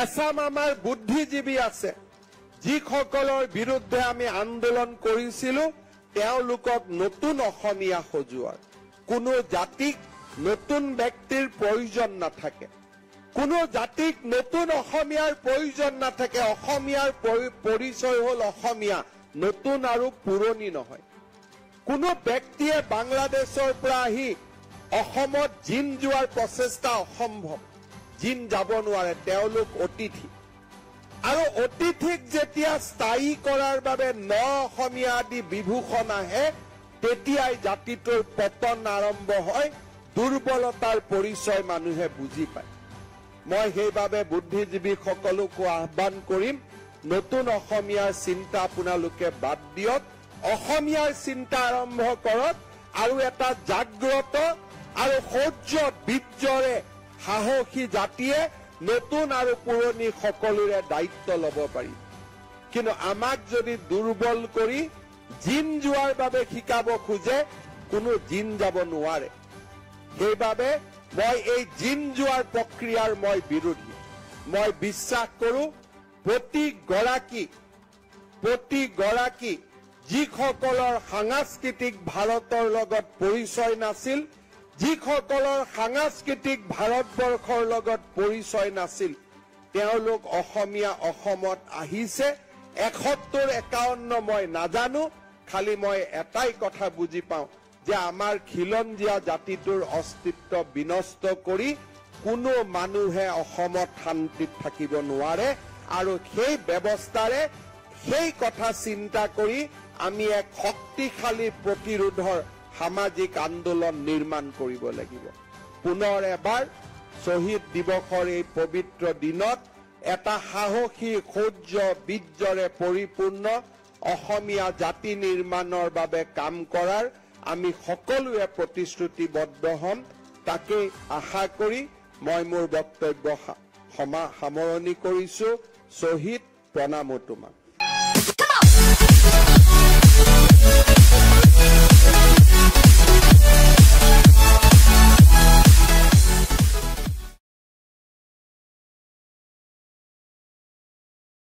এচাম আমাৰ বুদ্ধিজীৱী আছে, যিসকলৰ বিৰুদ্ধে আমি আন্দোলন কৰিছিলো, তেওঁলোকক নতুন অসমীয়া সজোৱাৰ। কোনো জাতিক নতুন ব্যক্তিৰ প্ৰয়োজন নাথাকে, কোনো জাতিক নতুন অসমীয়াৰ প্ৰয়োজন নাথাকে। অসমীয়াৰ পৰিচয় হ'ল অসমীয়া, নতুন আৰু পুৰণি নহয়। কোনো ব্যক্তিয়ে বাংলাদেশৰ পৰা আহি অসমত জিন যোৱাৰ প্ৰচেষ্টা অসম্ভৱ, জিন যাব নোৱাৰে, তেওঁলোক অতিথি। আৰু অতিথিক যেতিয়া স্থায়ী কৰাৰ বাবে ন অসমীয়া আদি বিভূষণ আহে, তেতিয়াই জাতিটোৰ পতন আৰম্ভ হয়, দুৰ্বলতাৰ পৰিচয় মানুহে বুজি পায়। মই সেইবাবে বুদ্ধিজীৱীসকলকো আহ্বান কৰিম, নতুন অসমীয়াৰ চিন্তা আপোনালোকে বাদ দিয়ক, অসমীয়াৰ চিন্তা আৰম্ভ কৰক আৰু এটা জাগ্ৰত আৰু শৌৰ্য বীৰ্যৰে সাহসী জাতিয়ে নতুন আৰু পুৰণি সকলোৰে দায়িত্ব ল'ব পাৰিব। কিন্তু আমাক যদি দুৰ্বল কৰি জিন যোৱাৰ বাবে শিকাব খোজে, কোনো জিন যাব নোৱাৰে। সেইবাবে মই এই জিন যোৱাৰ প্ৰক্ৰিয়াৰ মই বিৰোধী। মই বিশ্বাস কৰোঁ প্ৰতিগৰাকী যিসকলৰ সাংস্কৃতিক ভাৰতৰ লগত পৰিচয় নাছিল, যিসকলৰ সাংস্কৃতিক ভাৰতবৰ্ষৰ লগত পৰিচয় নাছিল, তেওঁলোক অসমীয়া অসমত আহিছে। ৭১ ৫১ মই নাজানো, খালি মই এটাই কথা বুজি পাওঁ যে আমাৰ খিলঞ্জীয়া জাতিটোৰ অস্তিত্ব বিনষ্ট কৰি কোনো মানুহে অসমত শান্তিত থাকিব নোৱাৰে। আৰু সেই ব্যৱস্থাৰে সেই কথা চিন্তা কৰি আমি এক শক্তিশালী প্ৰতিৰোধৰ সামাজিক আন্দোলন নিৰ্মাণ কৰিব লাগিব। পুনৰ এবাৰ শ্বহীদ দিৱসৰ এই পবিত্ৰ দিনত এটা সাহসী শৌৰ্য বীৰ্যৰে পৰিপূৰ্ণ অসমীয়া জাতি নিৰ্মাণৰ বাবে কাম কৰাৰ আমি সকলোৱে প্ৰতিশ্ৰুতিবদ্ধ হ'ম, তাকেই আশা কৰি মই মোৰ বক্তব্য সামৰণি কৰিছো। শ্বহীদ প্ৰণামো তোমাক।